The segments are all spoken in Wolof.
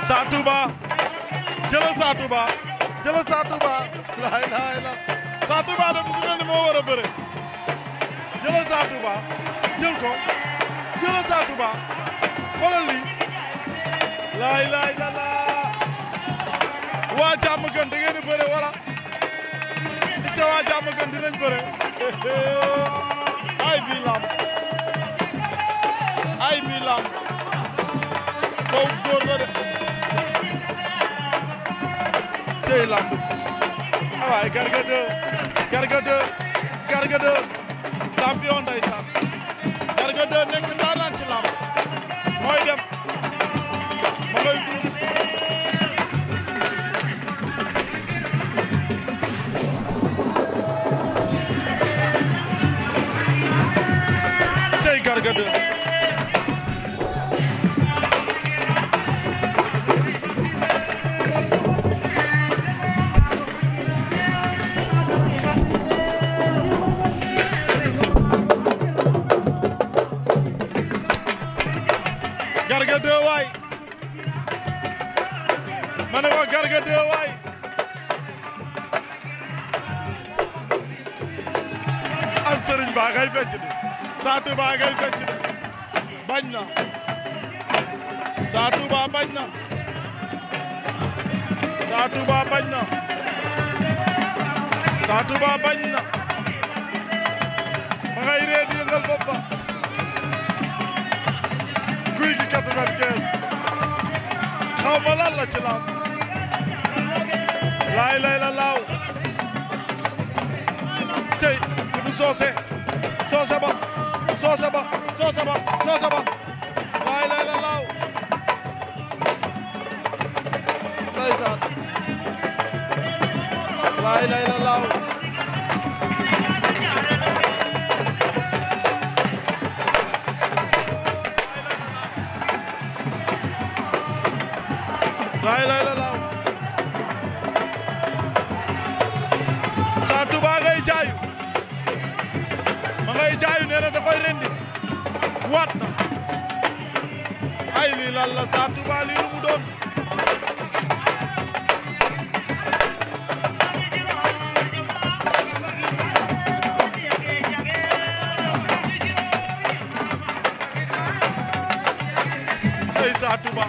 Sa Touba jëlal Sa Touba jëlal Sa Touba la ilaha illa Sa Touba da mu mel ni moo war a bëre jëlal Sa Touba jël ko jëlal Sa Touba xoolal lii la ilaha illa waa jàmm gën da ngeen di bëre wala est-ce que waa jàmm gën dinañ bëre ay bii lamb ay bii lamb foofu góor la de tey lamb waaye Garga 2 Garga 2 Garga 2 champion ndeysaan Garga 2 nekk ndaanaan ci lamb mooy dem ma ngay duus tey Garga 2 Garga 2 waay ma ne ko Garga 2 waay am sëriñ ba ngay fecc de Sa Touba ngay fecc de bañ na Sa Touba bañ na Sa Touba bañ na Sa Touba bañ na ma ngay ree di yëngal bopp ba Gouye Gui 95 xaw ma lan la ci laam laay lay la laaw tey bu soose ba laay lay la laaw ndeysaan laay lay la laaw laay lay la laaw Sa Touba ngay jaayu ma ngay jaayu nee na da koy rendi waat na ay lii lan la Sa Touba lii lu mu doon ay Sa Touba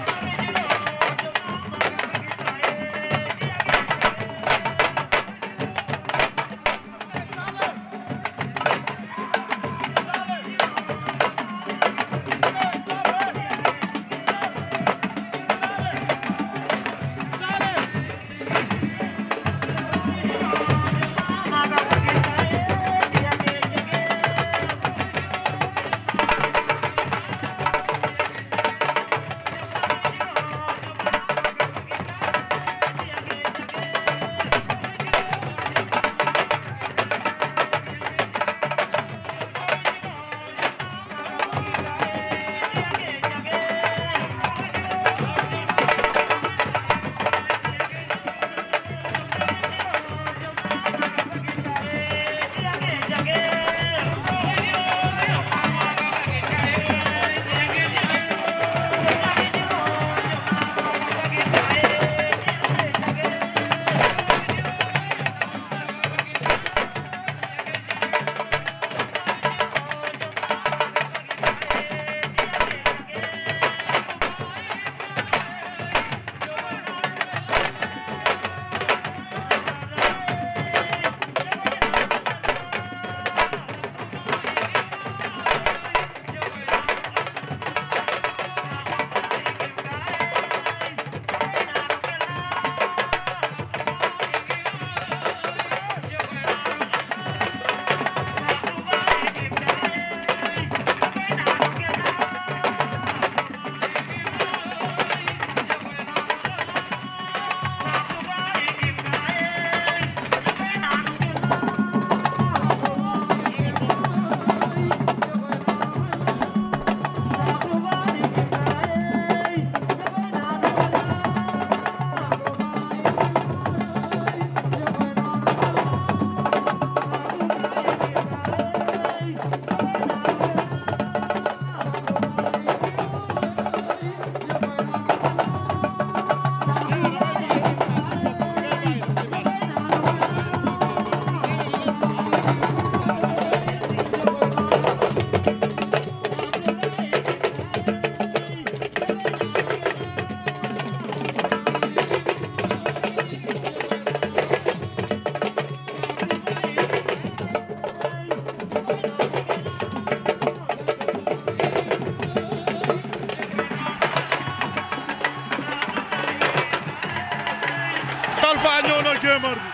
Talfa ñëw na gémar bi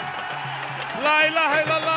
la ilaha illallah